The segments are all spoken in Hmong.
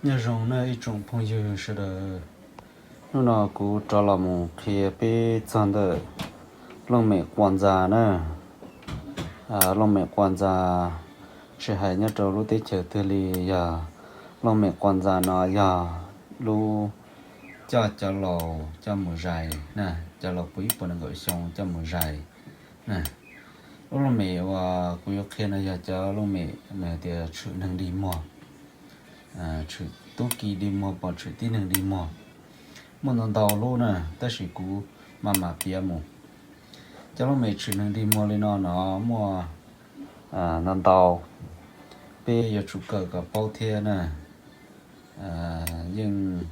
Nyob zoo na ib tsoom phooj ywg sawv daws, hnub no kuv rov los mus qhia peb txog ntawm looj mem quas ntxas na. Looj mem quas ntxas tsis hais nyob rau lub teb chaws twg li, yog looj mem quas ntxas no yog lub coj cov laus coj mus zais na, cov laus puv ib puas nees nkaum xyoo coj mus zais na. Lub looj mem uas kuv yuav qhia no yog cov looj mem nws tias tshwm neeg dig muag, tshwm tub ki dig muag, pom tshwm tib neeg dig muag. Muaj ntau ntau lub na, tab sis kuv mam mam piav mus. Cov looj mem tshwm neeg dig muag li no no muaj ntau ntau, peb yuav tsum kawm kom paub thiab na. Yeej,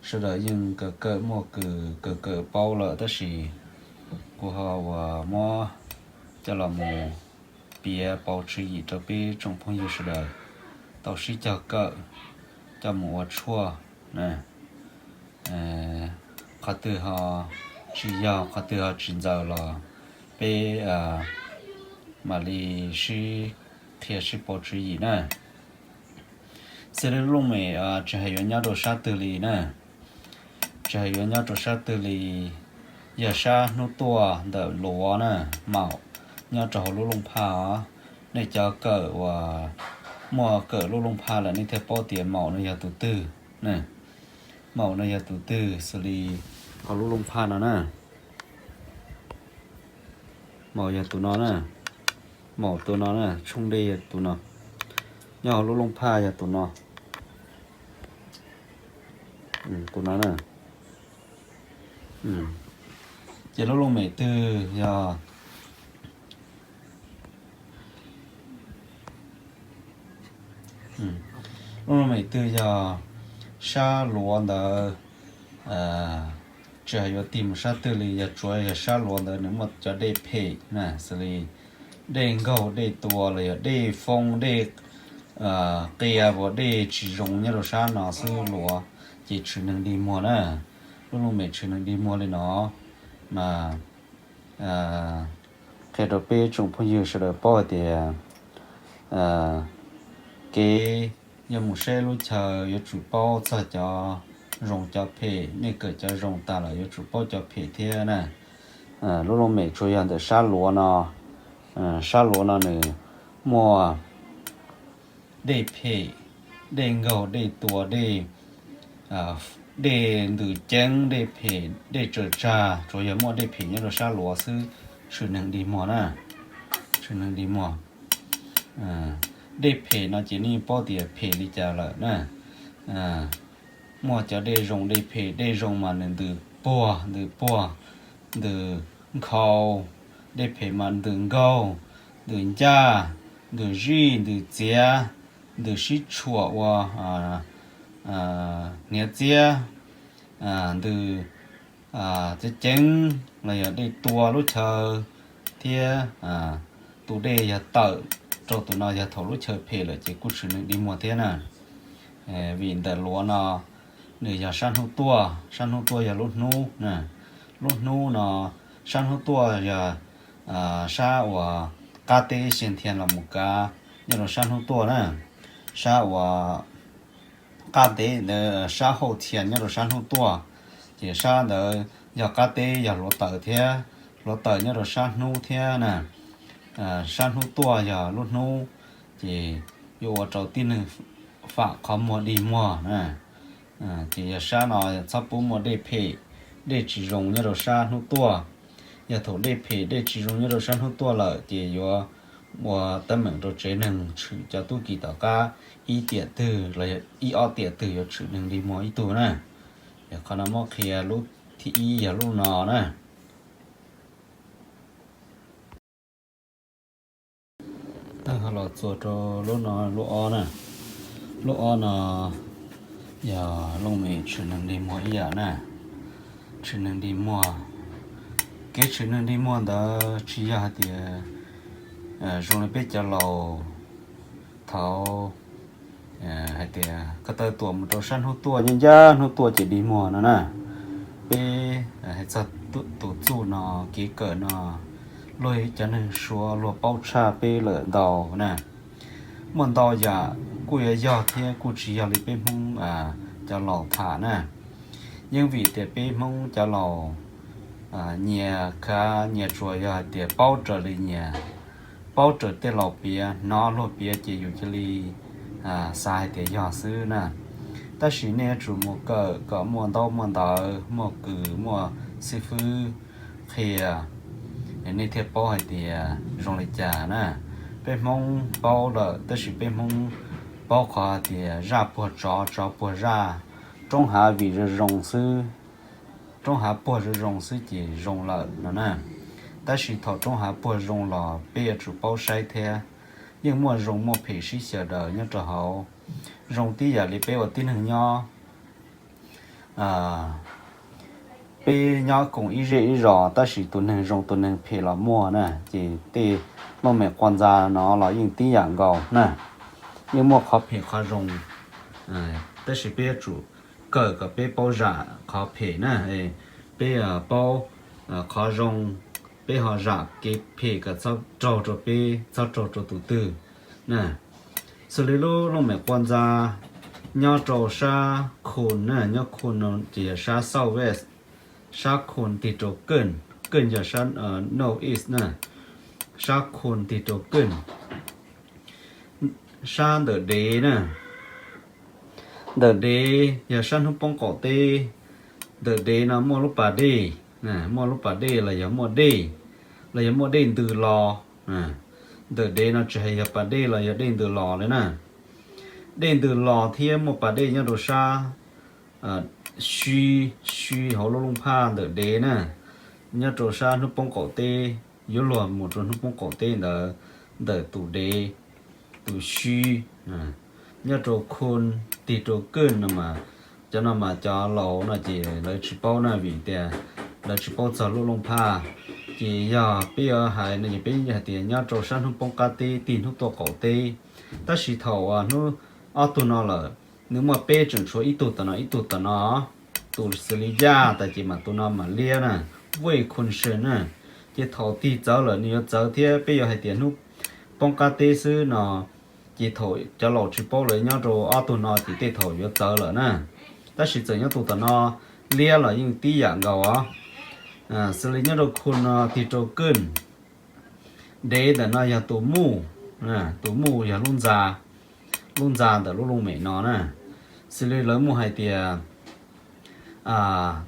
sawv daws yeej kawm kawm muaj kws kawm kawm paub lawm, tab sis kuv ho uas muab coj los mus piav pauv tswv yim rau peb tsoom phooj ywg sawv daws tau sib cog kawm, coj mus ua tshuaj. Qhov twg ho tsis yog, qhov twg ho tsis ntxaws los peb mam li sib qhia sib pauv tswv yim na. Xws li lub looj mem tsis hais yuav nyob rau sab twg li na, tsis hais yuav nyob rau sab twg li, yog sab hnub tuaj ntawm luav na, maum nyob rau hauv lub looj phaj os. Nej cov kawm uas muaj kawm lub looj phaj lawm nej thiaj paub tias maum no yog tus twg. Maum no yog tus twg, xws li hauv lub looj phaj no na. Maum yog tus no na, maum tus no na, tshooj dej yog tus no, nyob hauv lub looj phaj yog tus no, tus no na. Ces lub looj mem twg yog, lub looj mem twg yog sab luav ntawd, tsis hais yuav tig mus sab twg li, yog tsuav yog sab luav ntawd nws muaj cov dej phem na, xws li dej nkaug dej tua los yog dej foob dej qia uas dej tsis zoo nyob rau sab no xwb luav, ces tshwm neeg dig muag na. Lub looj mem tshwm neeg dig muag li no mas qhia rau peb tsoom phooj ywg sawv daws paub hais tias kev yuav mus saib lub chaw yuav tsum paub txog cov zoo cov phem, nej kawm cov zoo tas lawm yuav tsum paub cov phem thiab na. Lub looj mem tsuas yog ntawm sab luav no, sab luav no nws muaj dej phem, dej nkaug dej tua, dej, dej ntws ceeb, dej phem, dej tsaws tsag, tsuas yog muaj dej phem nyob rau sab luav xwb, tshwm neeg dig muag na, tshwm neeg dig muag. Dej phem no ces nej paub tias phem li cas lawm na. Muaj cov dej zoo dej phem, dej zoo mas nws ntws puag ntws puag, ntws nkhaus, dej phem mas ntws nkaug, ntws ncaj, ntws zij, ntws txiav, ntws sib tshuam ua hniav txiab, ntws txiav ceev los yog dej tua lub chaw thiab tus dej yog tawm rau tus no yog thaum lub chaw phem lawm ces kuj tshwm neeg dig muag thiab na. Vim ntawm luav no nws yog sab hnub tuaj, sab hnub tuaj yog lub hnub na. Lub hnub no sab hnub tuaj yog sab uas qab teb xia nthias los mus kav nyob rau sab hnub tuaj na. Sab uas qab teb ntawd sab hauj txhia nyob rau sab hnub tuaj, ces sab ntawd yog qab teb yog hluav taws thiab, hluav taws nyob rau sab hnub thiab na. Sab hnub tuaj yog lub hnub, ces yuav ua rau tib neeg fam qhov muag dig muag na. Ces yog sab no txhob pub muaj dej phem, dej tsis zoo nyob rau sab hnub tuaj. Yog thaum dej phem dej tsis zoo nyob rau sab hnub tuaj lawm ces yuav ua teeb meem rau tsev neeg, tshwm cov tub ki tom qab ib tiam twg los yog ib ob tiam twg yuav tshwm neeg dig muag ib tug na. Yog qhov no muab qhia lub thib ib yog lub no na. Tab ho los txuas rau lub no, lub ob na. Lub ob no yog looj mem tshwm neeg dig muag ib yam na. Tshwm neeg dig muag, kev tshwm neeg dig muag ntawd tsis yog hais tias zoo li peb cov laus thaud hais tias ko taw tuam mus rau sab hnub tuaj, ncaj ncaj hnub tuaj ces dig muag no na. Peb hais txog tus txuj no, kev kawm no, luag cov neeg Suav luag paub tshaj peb lawm ntau na. Muaj ntau yam kuj yuav yog thiab kuj tsis yog li peb Hmoob cov laus tham na. Yeej vim tias peb Hmoob cov laus nyias khav nyias tsuas yog hais tias paub raws li nyias, paub raws tej laus piav, hnov luag piav ces yus cia li xav hais tias yog xwb na. Tab sis nej yuav tsum mus kawm kom muaj ntaub muaj ntawv, muaj kws muaj xib fwb qhia, nej thiaj paub hais tias zoo li cas na. Peb Hmoob paub lawm, tab sis peb Hmoob paub qhov hais tias zaj puag tsov, tsov puag zaj, roob hav vim zoo zoo xwb, roob hav puag zoo zoo xwb ces zoo lawm no na. Tab sis thaum roob hav puag zoo los peb yuav tsum paub saib thiab. Yeej muaj zoo muaj phem sib xyaw daws nyob rau hauv. Zoo tib yam li peb ua tib neeg nyob, peb nyob koom ib zej ib zos, tab sis tus neeg zoo tus neeg phem los muaj na, ces tej looj mem quas ntxa no los yeej tib yam nkaus na. Yeej muaj qhov phem qhov zoo, tab sis peb yuav tsum kawm kom peb paub zam qhov phem na, peb paub qhov zoo, peb ho zam kev phem kom txhob raug rau peb, txhob raug rau tus twg na. Xws li lub looj mem quas ntxa nyob rau sab Khun na, nyob Khun no ces yog sab South West, sab Khun tig rau Keej, Keej yog sab North East na, sab Khun tig rau Keej, sab ntawm dev na, ntawm dev yog sab hnub poob qaum teb. Ntawm dev no muaj lub pas dej, muaj lub pas dej los yog muaj dej, los yog muaj dej ntws los. Ntawm dev no tsis hais yog pas dej los yog dej ntws los li na. Dej ntws los thiab muaj pas dej nyob rau sab sib, sib hauv lub looj phaj ntawm dev na, nyob rau sab hnub poob qaum teb, yuav luag mus rau hnub poob qaum teb ntawd, ntawm tus dev, tus sib, nyob rau Khun tig rau Keej no mas, cov no mas cov laus no ces lawv tsis paub na, vim tias lawv tsis paub txog lub looj phaj. Ces yog peb yuav hais no ces peb hais tias nyob rau sab hnub poob qab teb tig hnub tuaj qaum teb. Tab sis thaum uas hnub ob tug no lawm, nws muaj peb, tseem tshuav ib tug tom no ib tug tom no, tus xws li Yaj tas ces mas tus no mas liab na, Wej Khun Sej na. Ces thaum tig txawv lawm nws yuav txawv thiab, peb yuav hais tias hnub poob qab teb xwb no, ces thaum cov laus tsis paub lawv nyob rau ob tug no ces tej thaum yuav txawv lawm na. Tab sis txawm nyob tus tom no liab los yeej tib yam nkaus os. Xws li nyob rau Khun no tig rau Keej, dev ntawm no yog tus muj, tus muj yog lub ntxa, lub ntxa ntawm lub looj mem no na. Xws li lawv muaj hais tias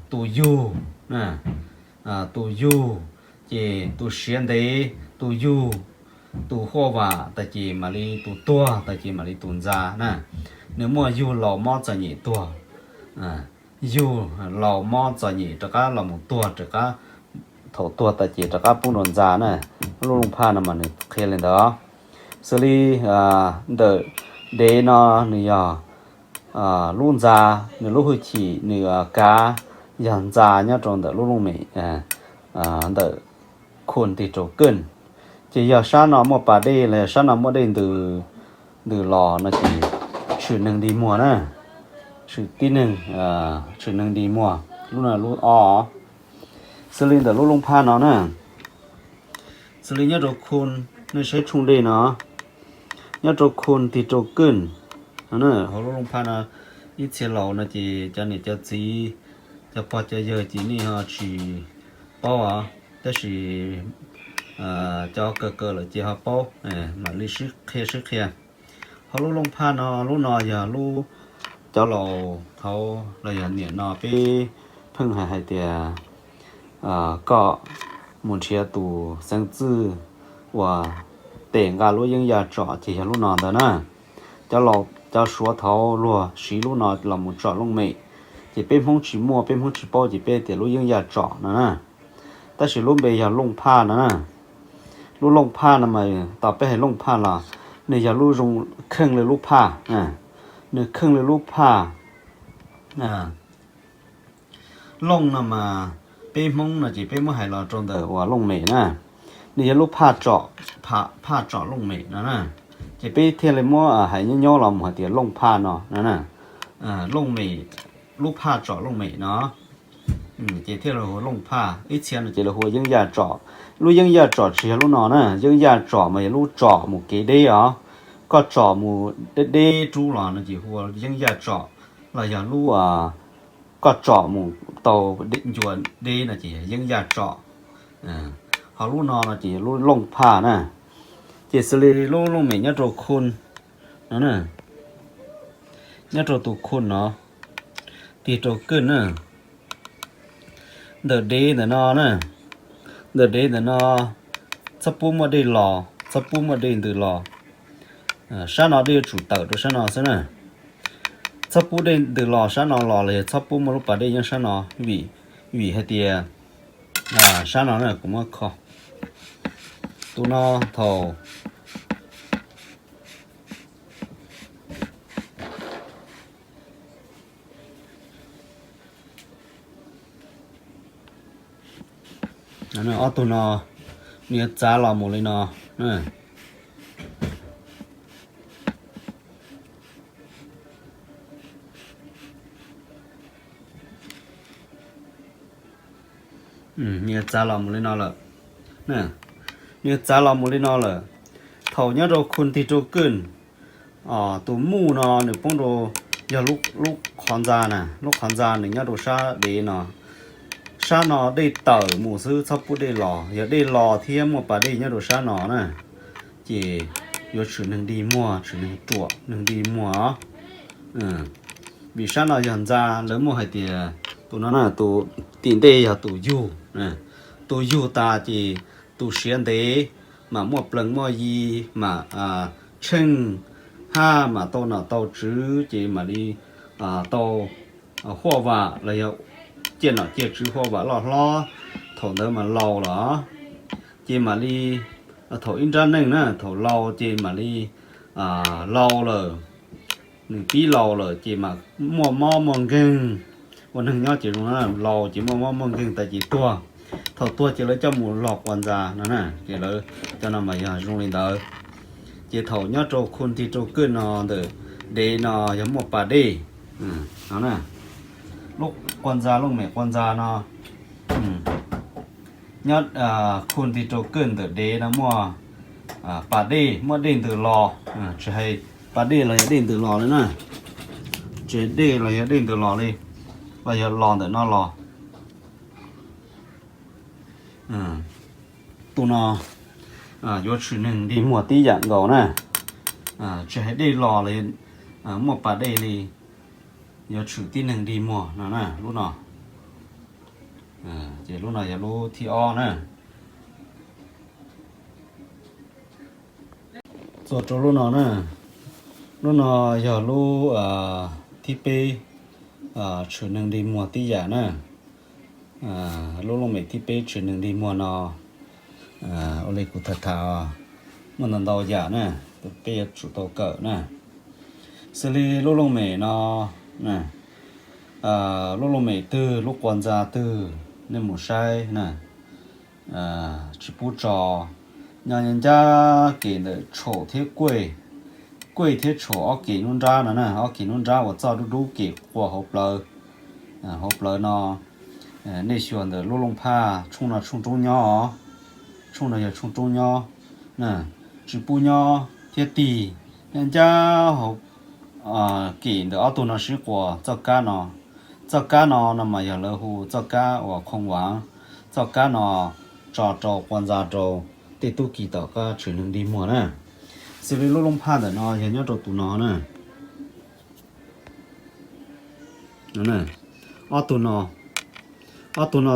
tus yug, tus yug, ces tus siav ntev, tus yug, tus huaj vam tas ces mam li tus tuag tas ces mam li tus ntxa na. Nws muaj yug laus mob txom nyem tuag, yug laus mob txom nyem rov qab los mus tuag rov qab, thaum tuag tas ces rov qab poob rau ntxa na. Lub looj phaj no mas nws qhia li ntawd. Xws li ntawm dev no nws yog lub ntxa, nws lub hwj chim nws kav yog ntxa nyob rau ntawm lub looj mem ntawm Khun tig rau Keej. Ces yog sab no muaj pas dej los yog sab no muaj dej ntws, ntws los no ces tshwm neeg dig muag na, tshwm tib neeg, tshwm neeg dig muag. Lub no lub ob. Xws li ntawm lub looj phaj no na, xws li nyob rau Khun, nej saib tshooj dej no, nyob rau Khun tig rau Keej no, hauv lub looj phaj no ib txhia laus no ces cov niam cov txiv, cov pog cov yawg ces nej ho tsis paub os, tab sis cov kaw kaw lawm ces ho paub, mam li sib qhia sib qhia. Hauv lub looj phaj no, lub no yog lub cov laus thaud los yog niam no peb pheej hais hais tias koj mus nrhiav tus xeev txwj uas tes nqa lub yeeb yaj tsom ces yog lub no ntawd na. Cov laus cov Suav thaud luag siv lub no los mus tsom looj mem, ces peb Hmoob tsis muaj, peb Hmoob tsis paub ces peb tias lub yeeb yaj tsom no na. Tab sis lub npe yog looj phaj no na. Lub looj phaj no mas tos peb hais looj phaj los nws yog lub zoo kheej li lub phaj, nws kheej li lub phaj. Looj no mas peb Hmoob no ces peb muab hais los rau ntawm uas looj mem na, nws yog lub phaj tsom, phaj tsom looj mem no na, ces peb thiaj li muab hais nyob nyob los mus hais tias looj phaj no na, looj mem, lub phaj tsom looj mem no, ces thiaj li hu ua looj phaj. Ib txhia no ces lawv hu ua yeeb yaj tsom. Lub yeeb yaj tsom tsis yog lub no na, yeeb yaj tsom mas yog lub tsom mus kev deb os, koj tsom mus deb deb rub los no ces hu ua yeeb yaj tsom, los yog lub koj tsom mus tau ncua deb no ces yeeb yaj tsom. Ho lub no no ces lub looj phaj na. Ces xws li lub looj mem nyob rau khun no, nyob rau tus khun no, tig rau kij na. Ntawm dev ntawm no na, ntawm dev ntawm no txhob pub muaj dej los, txhob pub muaj dej ntws los. Sab no dej yuav tsum tawm rau sab no xwb na. Txhob pub dej ntws los sab no los los yog txhob pub muaj lub pas dej nyob sab no, vim, vim hais tias sab no na kuv muab kho. Tus no thaum ob tug no nws yuav txav los mus li no. Nws yuav txav los mus li no lawm. Nws yuav txav los mus li no lawm. Thaum nyob rau khun tig rau kij, tus muj no nws poob rau, yog lub qhov ntxa na, lub qhov ntxa nws nyob rau sab dev no. Sab no dej tawm mus xwb txhob pub dej los, yog dej los thiab muaj pas dej nyob rau sab no na, ces yuav tshwm neeg dig muag, tshwm neeg ruam, neeg dig muag os. Vim sab no yog ntxa, lawv muaj hais tias tus no na, tus tim ntej yog tus yug, tus yug tas ces tus siav ntev, mam muaj plees muaj yi, mam tsheej haj, mam tau nom tau tswv ces mam li tau huaj vam los yog ciaj nom ciaj tswv huaj vam loj hlob. Thaum ntawd mas laus lawm, ces mam li, thaum ib nrab neej na, thaum laus ces mam li laus lawm, nws pib laus lawm ces mam muaj mob muaj nkeeg. Ua neeg nyob ces zoo, laus ces muaj mob muaj nkeeg tas ces tuag. Thaum tuag ces lawv coj mus log quas ntxa no na, ces lawv cov no mas yog zoo li ntawd. Ces thaum nyob rau khun tig rau kij no ntawm dev no yog muaj pas dej no, lub quas ntxa, looj mem quas ntxa no, nyob khun tig rau kij ntawm dev no muaj pas dej, muaj dej ntws los, tsis hais pas dej los yog dej ntws los li na, tsis hais dej los yog dej ntws los li, los yog los ntawm no los, tus no yuav tshwm neeg dig muag tib yam nkaus na. Tsis hais dej los los muaj pas dej li, yuav tshwm tib neeg dig muag no na, lub no. Ces lub no yog lub thib ob na. Txuas rau lub no na, lub no yog lub thib peb, tshwm neeg dig muag tib yam na. Lub looj mem thib peb tshwm neeg dig muag no, ua li kuv tham tham, muaj ntau ntau yam na, peb yuav tsum tau kawm na. Xws li lub looj mem no, lub looj mem twg, lub quas ntxa twg, nej mus saib na. Tsis pub tso, nyob ncaj kem ntawm tshaum thiab kuaj, kuaj thiab tshaum ob kem nruab nrab no na, ob kem nruab nrab uas txoj dub dub kem quas hauv plawv, hauv plawv no. Nej xyuas ntawm lub looj phaj, tshooj no tshooj roob nyob, tshooj no yog tshooj roob nyob, tsis pub nyob thiab tig. Nyob ncaj hauv kem ntawm ob tug no sib quas txoj kab no. Txoj kab no no mas yog lawv hu txoj kab uas khoo vav. Txoj kab no tso rau quas ntxa rau tej tub ki tom qab tshwm neeg dig muag na. Xws li lub looj phaj ntawm no yog nyob rau tus no na. Ob tug no, ob tug no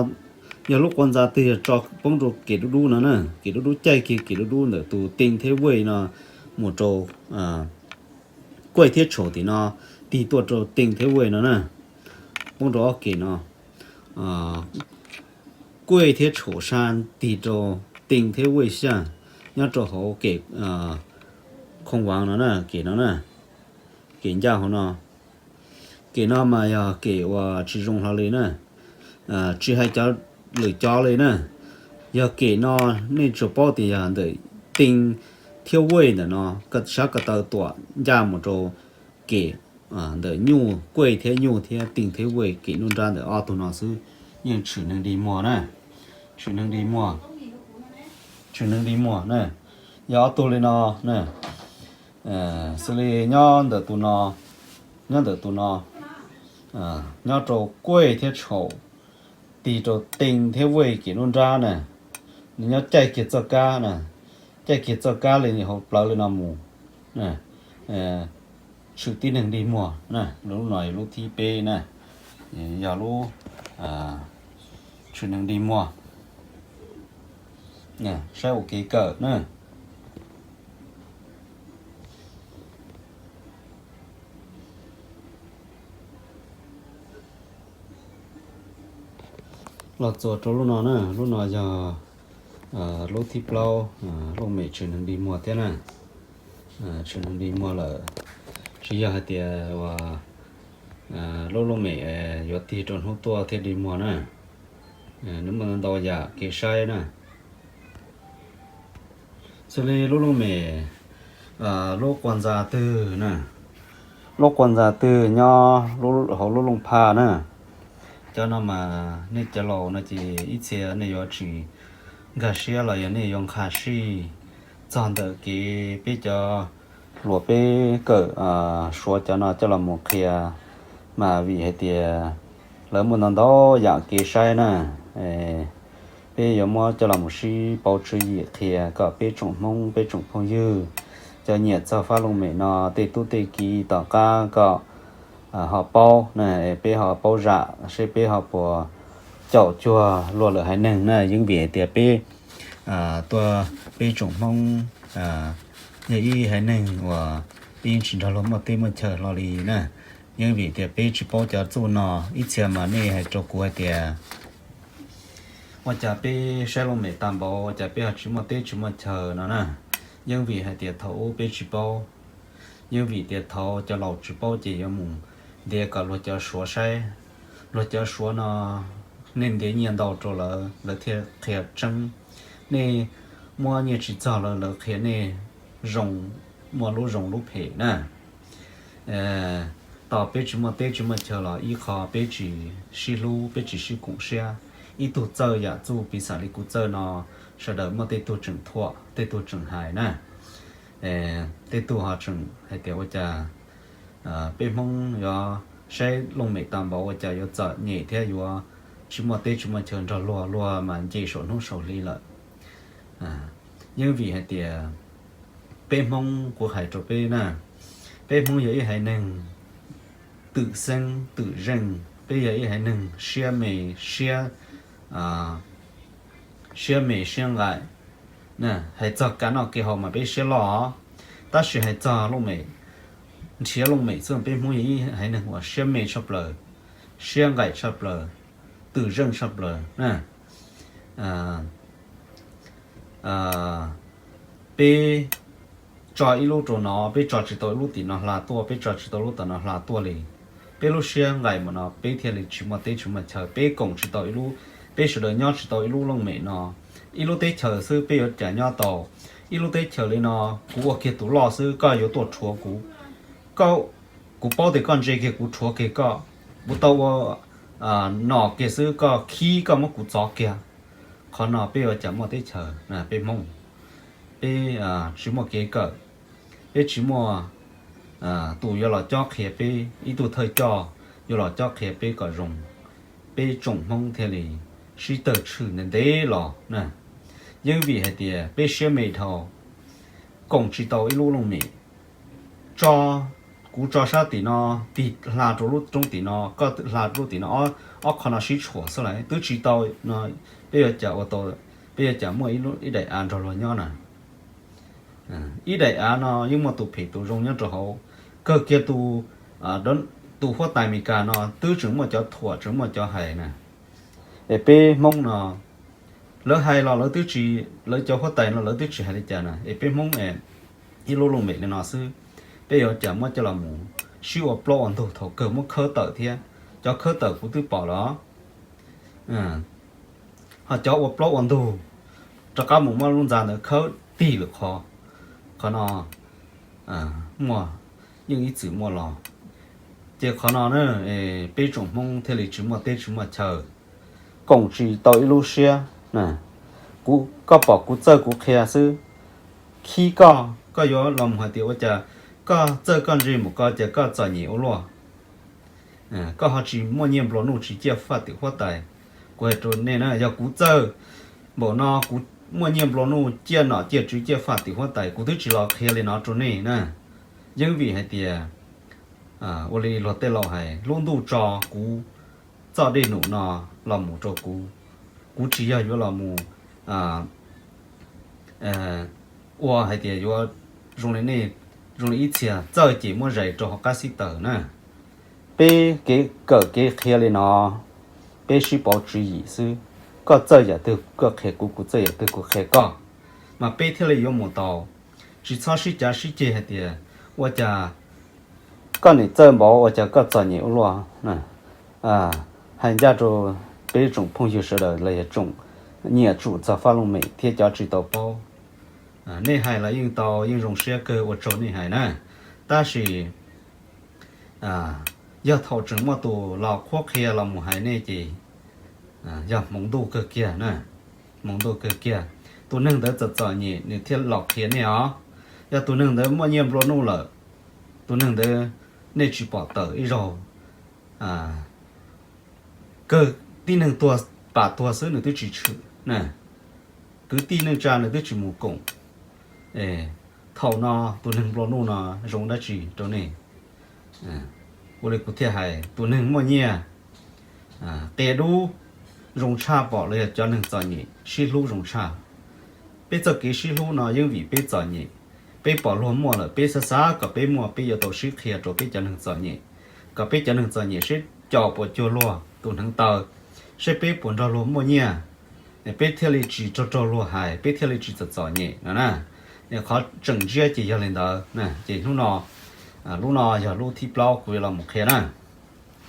yog lub quas ntxa twg yog tso poob rau kem dub dub no na, kem dub dub caij kiag kem dub dub ntawm tus tee thiab wej no mus rau kuaj thiab tshaum tim no, tig tuaj rau tee thiab wej no na, poob rau ob kem no. Kuaj thiab tshaum sa tig rau tee thiab wej xyaj, nyob rau hauv kem khoo vav no na, kem no na, kem ncaj hauv no. Kem no mas yog kem uas tsis zoo hlo li na, tsis hais cov lwm cov li na. Yog kem no nej tsuas paub tias yog ntawm tee thiab wej ntawm no, sab ko taw tuam ncaj mus rau kem ntawm nyuj, kuaj thiab nyuj thiab tee thiab wej kem nruab nrab ntawm ob tug no xwb, yeej tshwm neeg dig muag na. Tshwm neeg dig muag, tshwm neeg dig muag na. Yog ob tug li no na, Xws li nyob ntawm tus no, nyob ntawm tus no, nyob rau kuej thiab tshaum, tig rau tee thiab vej kev nruab nrab na, nws nyob caij kiag txoj kab na, caij kiag txoj kab li hauv plawv li no mus, tshwm tib neeg dig muag na. Lub no yog lub thib peb na, yog lub tshwm neeg dig muag. Saib ua kev kawm na. Los txuas rau lub no na, lub no yog lub thib plaub, looj mem tshwm neeg dig muag thiab na. Tshwm neeg dig muag lawm, tsis yog hais tias uas lub looj mem yuav tig rau hnub tuaj thiaj dig muag na. Nws muaj ntau yam kev saib na. Xws li lub looj mem, lub quas ntxa twg na, lub quas ntxa twg nyob hauv lub looj phaj na. Cov no mas nej cov laus no ces ib txhia nej yuav tsis nkag siab los yog nej yuav nqa sij txog ntawm kev peb cov hluas peb kawm Suav cov no coj los mus qhia, mas vim hais tias lawv muaj ntau ntau yam kev saib na. Peb yuav muab coj los mus sib pauv tswv yim qhia kom peb tsoom Hmoob peb tsoom phooj ywg cov nyiam txog fab looj mem no tej tub tej kiv tom qab kom ho paub na, peb ho paub zam seb peb ho puas caum cuag luag lwm haiv neeg na. Yeej vim hais tias peb tuaj, peb tsoom Hmoob yog ib haiv neeg uas peb yeej tsis nrog luag muaj teb muaj chaw hlo li na. Yeej vim tias peb tsis paub cov txuj no, ib txhia mas nej hais rau kuv hais tias ua cas peb saib looj mem tag npaum ua cas peb ho tsis muaj teb tsis muaj chaw no na. Yeej vim hais tias thaum ub peb tsis paub, yeej vim tias thaum cov laus tsis paub ces yuav mus ntiav kom luag cov Suav saib. Luag cov Suav no nej ntiav nyiaj ntau rau lawv, lawv thiaj qhia tseeb. Nej muab nyiaj tsis txog lawv, lawv qhia nej zoo, muaj lub zoo lub phem na. Tos peb tsis muaj teb tsis muaj chaw los ib qho peb tsis sib hlub, peb tsis sib koom siab. Ib tug txawj yam txuj piv xam li kuv txawj no, sawv daws muaj tej tug tseem thuam, tej tug tseem hais na. Tej tug ho tseem hais tias ua cas peb Hmoob yuav saib looj mem tag npaum ua cas yuav txom nyem thiab yuav tsis muaj teb tsis muaj chaw nrog luag, luag mas nce saum hnub saum hli lawm. Yeej vim hais tias peb Hmoob, kuv hais rau peb na, peb Hmoob yog ib haiv neeg twm xeeb twm zeej, peb yog ib haiv neeg siab me, siab, siab me siab nqaim. Hais txog kev noj kev haus mas peb siab loj os, tab sis hais txog looj mem, nrhiav looj mem xwb peb Hmoob yog ib haiv neeg uas siab me tshaj plaws, siab nqaim tshaj plaws, twm zeej tshaj plaws. Peb tso ib lub rau no, peb tso tsis tau ib lub tim no hla tuaj, peb tso tsis tau lub tim no hla tuaj li. Peb lub siab nqaim mus no peb thiaj li tsis muaj teb tsis muaj chaw, peb koom tsis tau ib lub, peb sawv daws nyob tsis tau ib lub looj mem no. Ib lub teb chaws xwb peb yuav cas nyob tau? Ib lub teb chaws li no, kuv ua kiag tus loj xwb koj yuav tuaj rhuav kuv, koj, kuv paub tias koj ntse kiag kuv rhuav kiag koj, kuv tau ua nom kiag xwb koj khib koj muab kuv txov kiag. Qhov no peb yuav cas muaj teb chaws? Peb Hmoob, peb tsis muaj kev kawm, peb tsis muaj tus yuav los cob qhia peb, ib tug thawj coj yuav los cob qhia peb kom zoo, peb tsoom Hmoob thiaj li sib tawg tshwm ntev ntev los na. Yeej vim hais tias peb siab me dhau, koom tsis tau ib lub looj mem. Tso, kuv tso sab tim no, tig hla rau lub roob tim no, koj hla rau lub tim no, ob qho no sib tshuam xwb lawm twb tsis tau no, peb yuav cas ua tau, peb yuav cas muaj ib daim av nrog luag nyob na? Ib daim av no yeej muaj tus phem tus zoo nyob rau hauv. Kawg kiag tus, tus huab tais Amelikas no twb tseem muaj cov thuam tseem muaj cov hais na. Es peb Hmoob no, lawv hais los lawv twb tsis, lawv cov huab tais no lawv twb tsis hais li cas na, es peb Hmoob es ib lub looj mem li no xwb, peb yuav cas muab coj los mus sib ua plaub ua ntug, thaum kawg muab khawb tawm thiab. Cov khawb tawm kuv twb pom los, ho cov ua plaub ua ntug rov qab mus muab lub ntxa ntawd khawb tig lawm qhov, qhov no muaj, yeej ib txwm muaj los. Ces qhov no na, peb tsoom Hmoob thiaj li tsis muaj teb tsis muaj chaw, koom tsis tau ib lub siab. Kuv, koj pom kuv txawj kuv qhia xwb, khib koj, Koj yuav los mus hais tias ua cas koj txawj koj ntse mus ko ces koj txom nyem ua luaj, koj ho tsis muaj nyiaj nplua nuj tsis ciaj faj tim huab tais. Kuv hais rau nej na, yog kuv txawj npaum no, kuv muaj nyiaj nplua nuj ciaj nom ciaj tswv ciaj faj tim huab tais, kuv twb tsis los qhia li no rau nej na. Yeeb vim hais tias ua li luag tej laus hais, lub ntuj tso kuv txoj dej num no los mus rau kuv, kuv tsis yog yuav los mus ua hais tias yuav zoo li nej, zoo li ib txhia txawj ces muab zais rau hauv qab xib taws na. Peb kev kawm kev qhia li no, peb sib pauv tswv yim xwb. Koj txawj yam twg koj qhia kuv, kuv txawj yam twg kuv qhia koj, mas peb thiaj li yuav mus tau. Tsis txhob sib cav sib ceg hais tias ua cas koj nim txawj npaum ua cas koj txom nyem ua luaj. Hais ncaj rau peb tsoom phooj ywg sawv daws los yog tsoom nyiam tsum txog faj looj mem thiab cov tsis tau paub, nej hais los yeej tau, yeej zoo siab kawg, ua tsaug nej hais na. Tab sis yog thaum tseem muaj tus los qhuab qhia los mus hais nej ces yog hmoov ntuj kawg kiag na, hmoov ntuj kawg kiag. Tus neeg ntawd txom txom nyem nws thiaj los qhia nej os. Yog tus neeg ntawd muaj nyiaj nplua nuj lawm, tus neeg ntawd nej tsis pom tawm ib zaug, kawg tib neeg tuag pam tuag xwb nws twb tsis tshwm na, kwv tij neej tsa nws twb tsis mus koom. Thaum no tus neeg nplua nuj no zoo dab tsi rau nej? Ua li kuv thiaj hais, tus neeg muaj nyiaj qia dub zoo tshaj pom los yog cov neeg txom nyem sib hlub zoo tshaj. Peb txoj kev sib hlub no yeej vim peb txom nyem, peb pom luag muaj lawm peb xav xav kom peb muaj, peb yuav tau sib qhia rau peb cov neeg txom nyem, kom peb cov neeg txom nyem seb co puas cuag luag tus hneev taw, seb peb puas nrog luag muaj nyiaj, peb thiaj li tsis raug raug luag hais, peb thiaj li tsis txom txom nyem no na. Qhov tseem ntsiab ces yog li ntawd. Ces hnub no, lub no yog lub thib plaub kuv yuav los mus qhia na.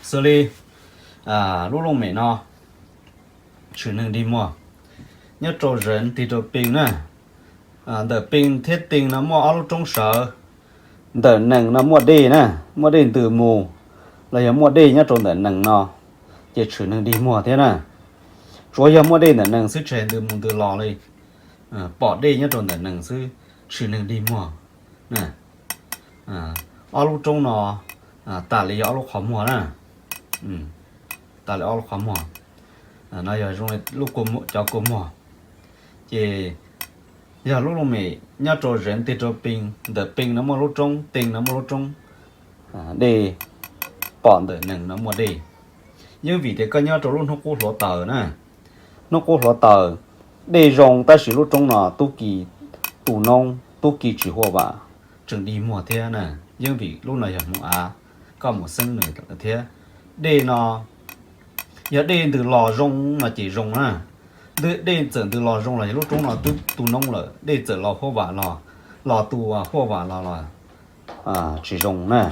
Xws li lub looj mem no, tshwm neeg dig muag, nyob rau zeev tig rau pee na. Ntawm pee thiab tee no muaj ob lub roob sawv. Ntawm nees no muaj dej na, muaj dej ntws mus, los yog muaj dej nyob rau ntawm nees no, ces tshwm neeg dig muag thiab na. Tsuav yog muaj dej ntawm nees xwb tsis hais ntws mus ntws los li, pom dej nyob rau ntawm nees xwb tshwm neeg dig muag. Ob lub roob no tas li yog ob lub qhov muag na, tas li ob lub qhov muag. No yog zoo li cov kua muag. Ces yog lub looj mem nyob rau zeev tig rau pee, ntawm pee no muaj lub roob, tee no muaj lub roob, dej pom ntawm nees no muaj dej. Yeej vim tias koj nyob rau lub hnub qub hluav taws na, hnub qub hluav taws, dej zoo tab sis lub roob no tub ki tu noob, tub ki tsis huaj vam, tseem dig muag thiab na. Yeej vim lub no yog hmoov av, koj mus xeeb nws thiab. Dej no, yog dej ntws los zoo no ces zoo na. Dej txawm ntws los zoo los yog lub roob no twb tu noob lawm, dej txawm los huaj vam los, los tu huaj vam los los tsis zoo na.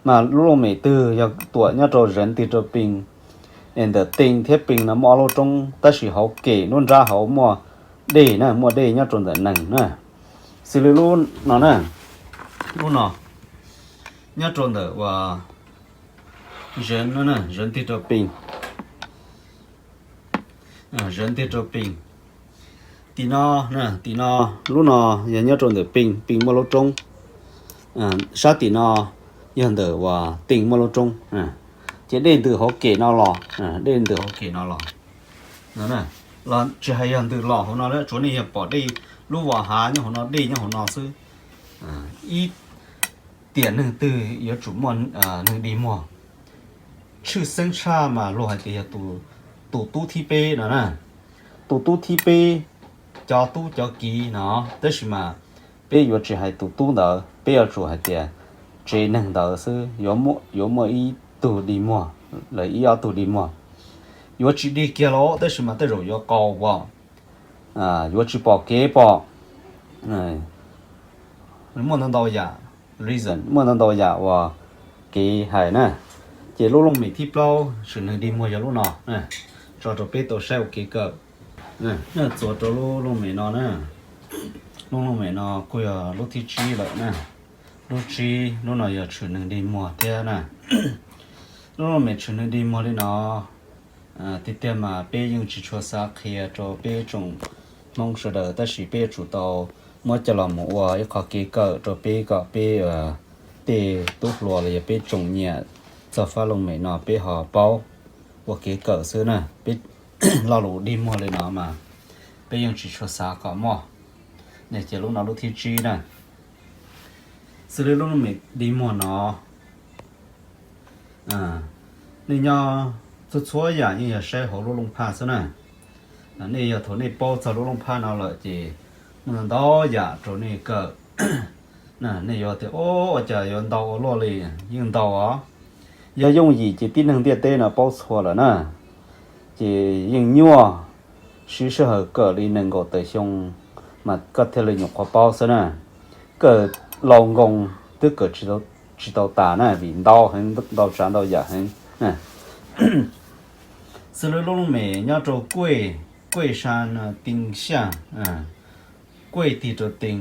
Mas lub looj mem twg yog tuam nyob rau zeev tig rau pee, es ntawm tee thiab pee no muaj ob lub roob tab sis hauv kem nruab nrab hauv muaj dej na, muaj dej nyob rau ntawm nees na. Xws li lub no na, lub no nyob rau ntawm uas zeev no, zeev tig rau pee, zeev tig rau pee. Tim no, tim no, lub no yog nyob rau ntawm pee, pee muaj lub roob. Sab tim no yog ntawm uas tee muaj lub roob. Ces dej ntws hauv kem no los, dej ntws hauv kem no los, los tsis hais yog ntws los hauv no lawm, tsuav nej yog pom dej, lub vas hav nyob hauv no, dej nyob hauv no xwb. Ib tiam neeg twg yuav tsum muaj neeg dig muag. Tshwj xeeb tshaj mas luag hais tias yog tus tub thib peb no na. Tus tub thib peb, cov tub cov kiv no, tab sis mas peb yuav tsis hais tus tub ntawd, peb yuav tsum hais tias tsev neeg ntawd xwb yuav muaj ib tug dig muag, los ib ob tug dig muag. Yuav tsis dig kiag los tab sis mas tej zaum yuav qau pom, yuav tsis pom kev pom, muaj ntau ntau yam reason, muaj ntau ntau yam uas kev hais na. Ces lub looj mem thib plaub tshwm neeg dig muag yog lub no, tso rau peb tau saib ua kev kawm. Txuas rau lub looj mem no na, lub looj mem no kuj yog lub thib tsib lawm na. Lub tsib, lub no yog tshwm neeg dig muag thiab na. Lub looj mem tshwm neeg dig muag li no, tiag tiag mas peb yeej tsis tshua xav qhia rau peb tsoom Hmoob sawv daws tab sis peb yuav tsum tau muab coj los mus ua ib qho kev kawm rau peb kom peb tej tub hluas los yog peb tsoom nyiam txog fab looj mem no peb ho paub ua kev kawm xwb na. Peb lo lus dig muag li no mas peb yeej tsis tshua xav kom muaj. Ne ces lub no lub thib tsib na, xws li lub looj mem dig muag no, nej nyob txhua txhua yam yeej yog saib hauv lub looj phaj xwb na. Nej yog thaum nej paub txog lub looj phaj no lawm ces muaj ntau yam rau nej kawm. Nej yuav tias, o, ua cas yuav ntau ua luaj li? Yeej ntau os. Yog yooj yim ces tib neeg ntiaj teb no paub txhua lawm na. Ces yeej nyuaj siv sij hawm kawm li nees nkaum tawm xyoo mas koj thiaj li nyuam qhuav paub xwb na. Kawm laus nkoos twb kawm tsis tau tas na vim ntau heev, ntau tsav ntau yam heev. Xws li lub looj mem nyob rau kuej, kuej sa no ti xyaj, kuej tig rau ti.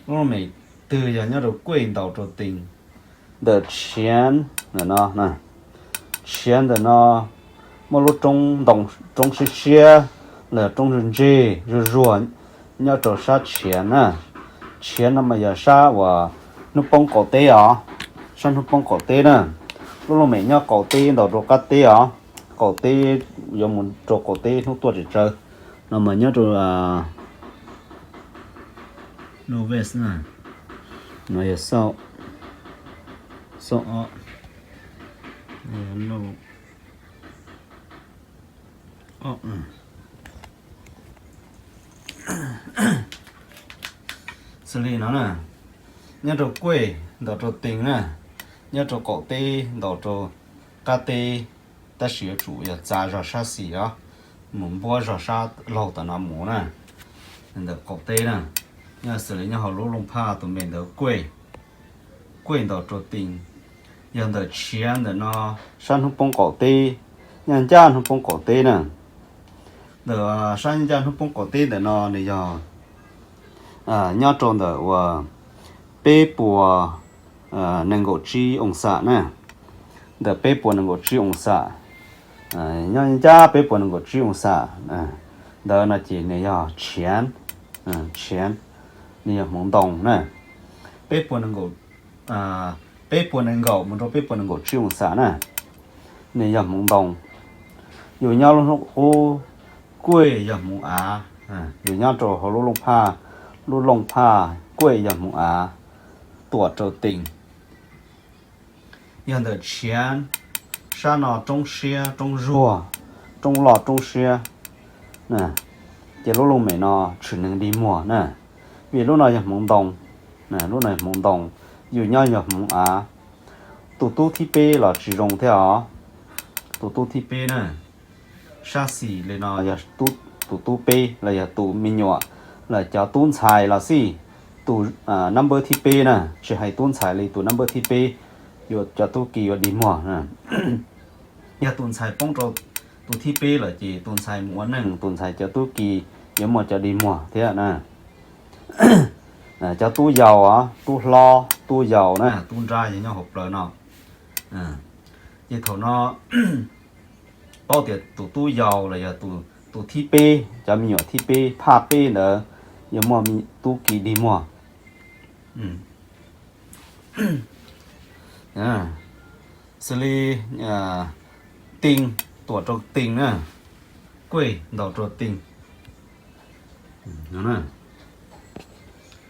Lub looj mem twg yog nyob rau kuej ntaus rau ti. Ntawm tshiav ntawm no, tshiav ntawm no muaj lub roob ntoo, roob siab siab los yog roob ntseg ntseg zuag zuag nyob rau sab tshiav na. Tshiav no mas yog sab uas hnub poob qaum teb os, sab hnub poob qaum teb na. Lub looj mem nyob qaum teb ntaus rau qab teb os, qaum teb yuav mus rau qaum teb hnub tuaj tsis tsawg. No mas nyob rau no ves na, no yog xauj, xauj ob, xws li no na, nyob rau kuej ntaus rau ti na, nyob rau qaum teb ntaus rau qab teb, tab sis yuav tsum yog txav zog sab xis os, mus npuab zog sab laug tom no mus na, ntawm qaum teb na. Nyob xws li nyob hauv lub looj phaj tus me ntawd kuej, kuej ntaus rau ti, yog ntawm tshiav ntawm no sab hnub poob qaum teb, nyob ncaj hnub poob qaum teb na. Ntawm sab ncaj hnub poob qaum teb ntawm no nws yog nyob rau ntawm uas peb puas nees nkaum tsib oo xam na, ntawm peb puas nees nkaum tsib oo xam, nyob ncaj peb puas nees nkaum tsib oo xam ntawd no ces nws yog tshiav, tshiav, nws yog hmoov ntoo na. Peb puas nees nkaum, peb puas nees nkaum mus rau peb puas nees nkaum tsib oo xam na, nws yog hmoov ntoo. Yus nyob lub hnub qub, kuej yog hmoov av, yus nyob rau hauv lub looj phaj, lub looj phaj kuej yog hmoov av, tuam rau ti. Yog ntawm tshiav, sab no roob siab roob zuag, roob loj roob siab, ces lub looj mem no tshwm neeg dig muag na, vim lub no yog hmoov ntoo, lub no yog hmoov ntoo, yus nyob yog hmoov av. Tus tub thib peb los tsis zoo thiab os. Tus tub thib peb na, sab xis li no yog tus tub peb los yog tus me nyuam, los cov tub ntxhais los xij, tus nab npawb thib peb na, tsis hais tub ntxhais li, tus nab npawb thib peb, yuav cov tub ki yuav dig muag. Yog tus ntxhais poob rau tus thib peb lawm ces tus ntxhais mus ua neej, tus ntxhais cov tub ki yuav muaj cov dig muag thiab na. Cov tub yau os, tub hlob tub yau na, tub nrab yog nyob hauv plawv no. Ces thaum no paub tias tus tub yau los yog tus thib peb, cov me nyuam thib peb, phaj peb ntawd yuav muaj tub ki dig muag. Xws li ti, tuam rau ti na, kuej ntaus rau ti,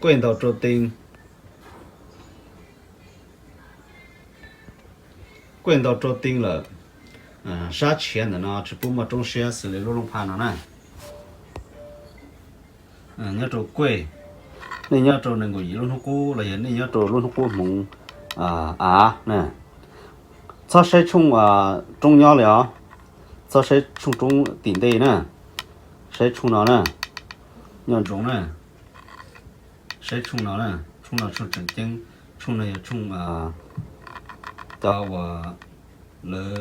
kuej ntaus rau ti, kuej ntaus rau ti lawm. Sab tshiav ntawm no tsis pub muaj roob siab xws li lub looj phaj no na. Nyob rau kuej, nej nyob rau nees nkaum yim lub hnub qub los yog nej nyob rau lub hnub qub hmoov av na, txhob saib tshooj roob nyob li os, txhob saib tshooj roob tim ntej na, saib tshooj no na, nyob ntsoov na, saib tshooj no na, tshooj no tshooj tseem ceeb, tshooj no yog tshooj cov uas lawv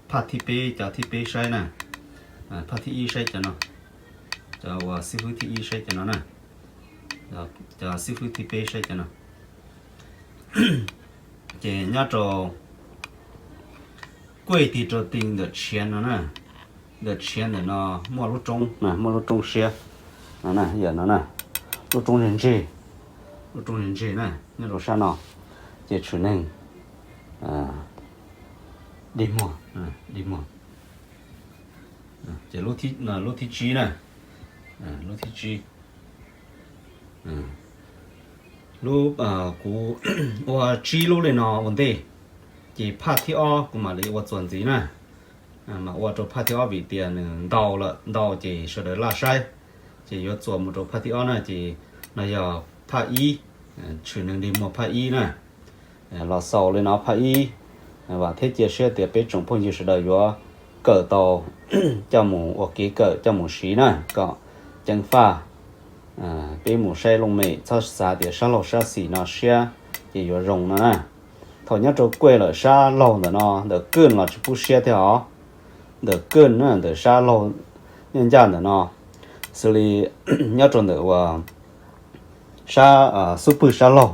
phaj thib peb, cov thib peb saib na, phaj thib ib saib cov no, cov uas xib fwb thib ib saib cov no na, cov xib fwb thib peb saib cov no. Ces nyob rau kuej tig rau ti ntawm tshiav no na, ntawm tshiav ntawm no muaj lub roob, muaj lub roob siab no na, yam no na, lub roob ntse, lub roob ntse na, nyob rau sab no, ces tshwm neeg dig muag, dig muag. Ces lub thib tsib na, lub thib tsib, lub, kuv ua tsib lub li no ua ntej, ces phaj thib ob kuv mam li ua txuas ntxiv na. Mas ua rau phaj thib ob vim tias nws ntau lawm, ntau ces sawv daws laj saib, ces yuav txuas mus rau phaj thib ob na, ces no yog phaj ib, tshwm neeg dig muag phaj ib na. Los xaus li no phaj ib, vam thiab cia siab tias peb tsoom phooj ywg sawv daws yuav kawm tau, coj mus ua kev kawm coj mus siv na, kom ceev faj. Peb mus saib looj mem txhob xav tias sab laug sab xis no siab ces yuav zoo no na. Thaum nyob rau kuj lawm sab laug ntawm no, ntawm kwj los tsis pub siab thiab os. Ntawm kwj na, ntawm sab laug nyob ncaj ntawm no, xws li nyob rau ntawm uas sab xub pwg sab laug,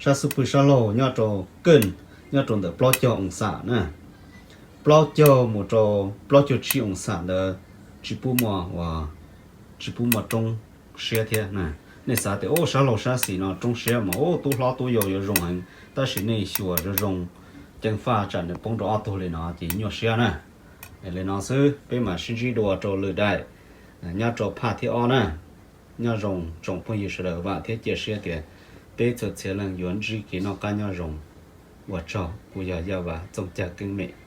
sab xub pwg sab laug nyob rau kwj, nyob rau ntawm plaub caug oo xam na, plaub caug mus rau plaub caug tsib oo xam ntawd, tsis pub muaj, tsis pub muaj roob siab thiab na. Nej xav tias ub sab laug sab xis no roob siab mas ub tub hlob tub yau yuav zoo heev, tab sis nej xyuas zoo zoo, ceev faj tsam nws poob rau ob tug li no ces nyuaj siab na. Li no xwb, peb mam sib ntsib dua rau lwm daim, nyob rau phaj thib ob na. Nyob zoo tsoom phooj ywg sawv daws, vam thiab cia siab tias peb txhua txhia leej yuav ntsib kev noj qab nyob zoo. Ua tsaug, kuv yog Yaj Vas Txooj Cag Keeb Mem.